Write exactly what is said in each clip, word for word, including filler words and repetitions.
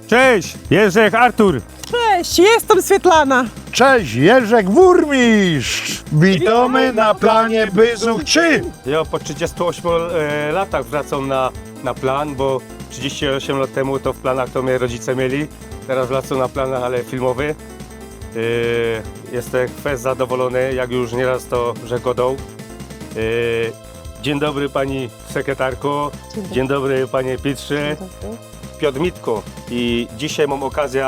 Cześć, Jerzek Artur. Cześć, jestem Swietlana. Cześć, Jerzek Burmistrz! Witamy na planie Byzuch trzy! Jo, po trzydziestu ośmiu e, latach wracam na, na plan, bo trzydzieści osiem lat temu to w planach to mnie rodzice mieli. Teraz wracam na plan, ale filmowy. E, jestem fest zadowolony, jak już nieraz to że godał. E, dzień dobry pani sekretarko, dzień dobry panie Pietrze. Piotr Mitko i dzisiaj mam okazję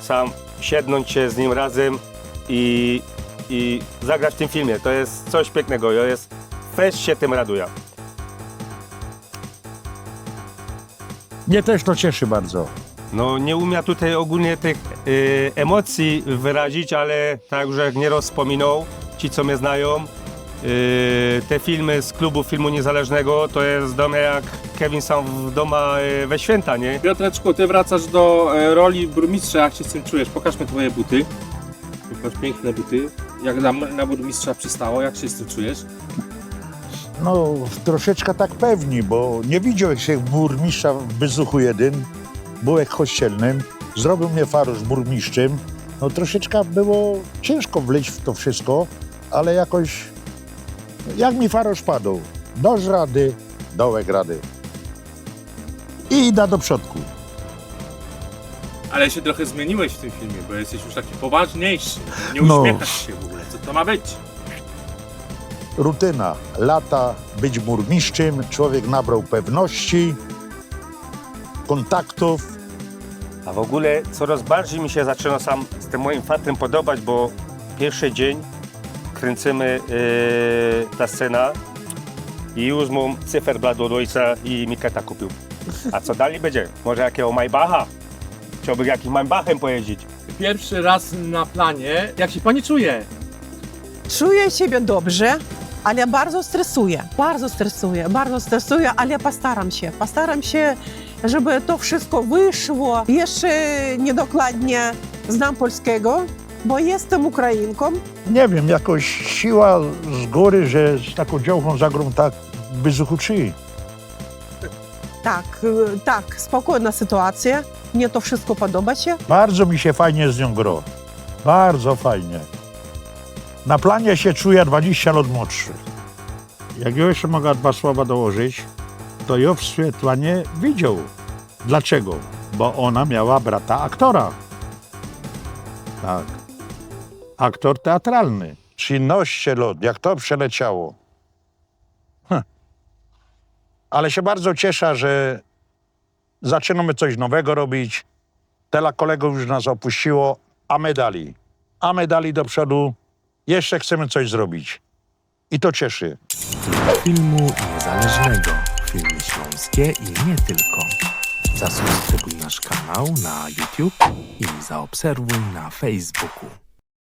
sam siednąć się z nim razem i, i zagrać w tym filmie. To jest coś pięknego, ja jest fest się tym raduję. Mnie też to cieszy bardzo. No nie umiem tutaj ogólnie tych y, emocji wyrazić, ale tak już jak nieraz wspominał, ci co mnie znają, y, te filmy z klubu filmu niezależnego to jest do mnie jak Kevin sam w doma y, we święta, nie? Piotreczku, ty wracasz do e, roli burmistrza, jak się z tym czujesz? Pokażmy twoje buty. Masz piękne buty. Jak na, na burmistrza przystało, jak się z tym czujesz? No, troszeczkę tak pewni, bo nie widział jak się burmistrza w Byzuchu jeden, był jak kościelnym, zrobił mnie farosz burmistrzem. No troszeczkę było ciężko wleźć w to wszystko, ale jakoś jak mi farosz padł, dość rady, dołek rady. I idę do przodku. Ale się trochę zmieniłeś w tym filmie, bo jesteś już taki poważniejszy. Nie No. Uśmiechasz się w ogóle. Co to ma być? Rutyna, lata, być burmistrzem, człowiek nabrał pewności, kontaktów. A w ogóle coraz bardziej mi się zaczyna sam z tym moim fatrem podobać, bo pierwszy dzień kręcimy yy, ta scena i już mam cyferblat od ojca i mi keta kupił. A co dalej będzie? Może jakiego Maybacha? Chciałbym jakiś Maybachem pojeździć. Pierwszy raz na planie. Jak się pani czuje? Czuję siebie dobrze, ale bardzo stresuję. Bardzo stresuję, bardzo stresuję, ale postaram się. Postaram się, żeby to wszystko wyszło. Jeszcze niedokładnie znam polskiego, bo jestem Ukrainką. Nie wiem, jakoś siła z góry, że z taką działką zagrą tak w Byzuchu trzy. Tak, y, tak, spokojna sytuacja. Mnie to wszystko podoba się. Bardzo mi się fajnie z nią gro. Bardzo fajnie. Na planie się czuję dwadzieścia lat młodszy. Jak ja jeszcze mogę dwa słowa dołożyć, to ja w Swietłanie widział. Dlaczego? Bo ona miała brata aktora. Tak. Aktor teatralny. Trzynaście lat, jak to przeleciało. Hm. Ale się bardzo cieszę, że zaczynamy coś nowego robić. Tyle kolegów już nas opuściło, a my dalej. A my dalej do przodu. Jeszcze chcemy coś zrobić. I to cieszy. Filmu niezależnego. Filmy śląskie i nie tylko. Zasubskrybuj nasz kanał na YouTube i zaobserwuj na Facebooku.